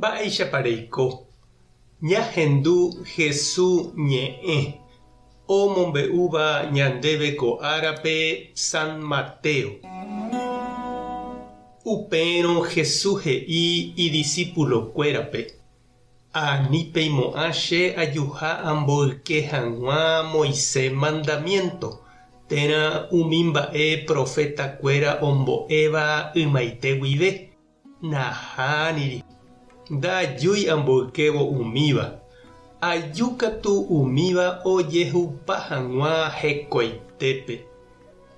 Mba'éichapa reiko? Ñahendu Hesu ñe'ẽ omombe'úva ñandéve ko árape San Mateo. Upérõ Hesu he'i idisípulokuérape, Ani peimo'ã che ajuha amboyke hag̃ua Moisés mandamiénto térã umi mba'e profetakuéra ombo'éva ymaite guive. Nahániri, ndajúi amboykévo umíva, aju katu umíva ojehupa hag̃ua hekoitépe.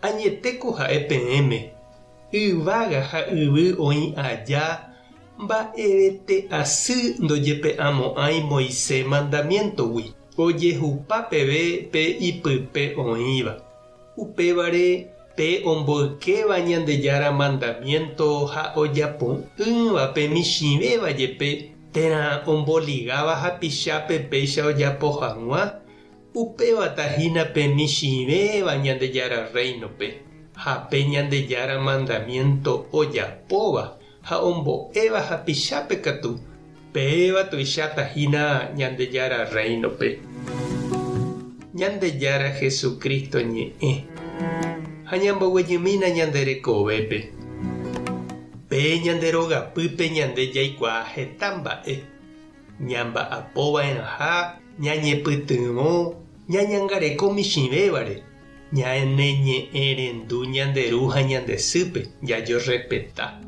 Añetéko ha'e peẽme, yvága ha yvy oĩ aja mba'evete asy ndojepe'amo'ãi Moisés mandamiéntogui, ojehupa peve pe ipype oĩva. Upévare, pe omboykéva Ñandejára mandamiénto ha ojapo'ỹva pe michĩvéva jepe térã omboligáva hapichápe péicha ojapo hag̃ua, upévata hína pe michĩvéva Ñandejára Rréinope, ha pe Ñandejára mandamiénto ojapóva ha ombo'éva hapichápe katu, péva tuicháta hína Ñandejára Rréinope. Ñandejára Jesucristo ñe'ẽ, ha ñamboguejymína ñande rekovépe. Pe ñande rogapýpe ñande jaikuaa heta mba'e, ñamba'apova'erãha, ñañepytyvõ, ñañangareko michĩvévare, Ñaneñe'ẽrendu ñande ru ha ñande sýpe, jajorrespeta.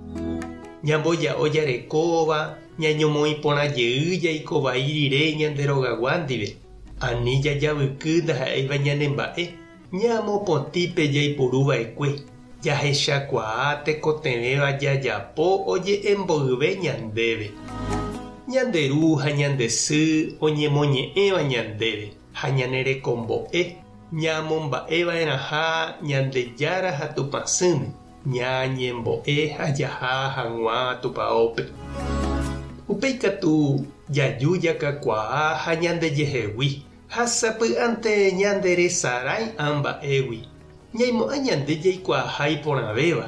Ñamboja'o jarekóva, ñañomoĩ porã jey jaiko vai rire ñande rogagua ndive. Ani jajavyky ndaha'éiva ñanemba'e, ñamopotĩ pe jaipuru va'ekue, jahechakuaa tekotevẽva jajapo oje'e mboyve ñandéve. Ñande ru ha ñande sy oñemoñe'ẽva ñandéve ha ñanerekombo'e. Ñamomba'eva'erãha Ñandejára ha Tupãsýme, ñañembo'e ha jaha hag̃ua Tupaópe. Upéi katu jaju jakakuaa ha ñandejehegui, ha sapy'ánte ñanderesarái ã mba'égui, ñaimo'ã ñande jaikuaaha iporãvéva,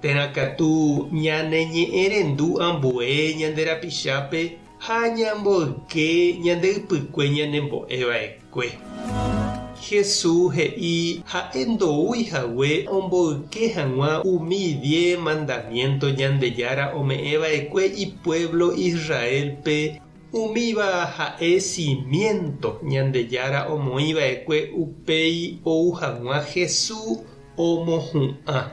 térã katu ñaneñe'ẽrendu ambue ñande rapichápe ha ñamboyke ñande ypykue ñanembo'eva'ekue. Jesús he'i ha'e ndoúi hague omboyke hag̃ua umi diez mandamiénto Ñandejára ome'ẽva'ekue ipuévlo Israélpe, umíva ha'e simiénto Ñandejára omoĩva'ekue upéi ou hag̃ua Jesús omohu'ã.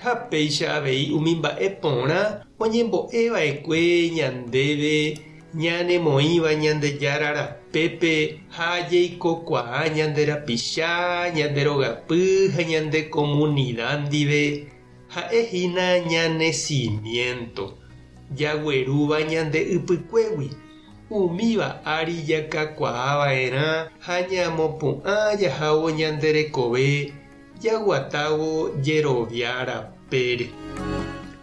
Ha péicha avei umi mba'e porã oñembo'eva'ekue ñandéve ñanemoĩva Ñandejára rapépe ha jaikokuaa ñande rapicha, ñande rogapy ha ñande komunida ndive, ha'e hína ñane simiénto, jaguerúva ñande ypykuégui. Umíva ári jakakuaa va'erã ha ñamopu'ã jahávo ñande rekove jaguatávo jerovia rapére.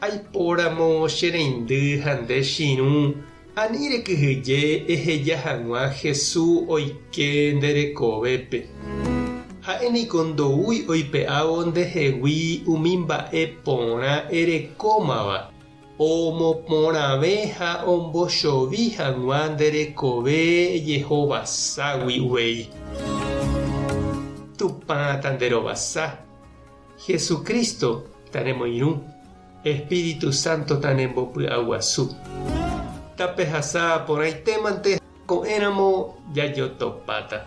Aipóramo che reindy ha nde chirũ, ani rekyhyje eheja hag̃ua Hesu oike nde rekovépe. Ha'e niko ndoúi oipe'ávo ndehegui umi mba'e porã erekómava. Omoporãve ha ombochovi hag̃ua nde rekove jehovaságui uvei. Tupã tanderovasa, Jesucristo tanemoirũ, Espíritu Santo tanembopy'aguasu. Tapehasa porãitémante ko'ẽramo jajotopáta.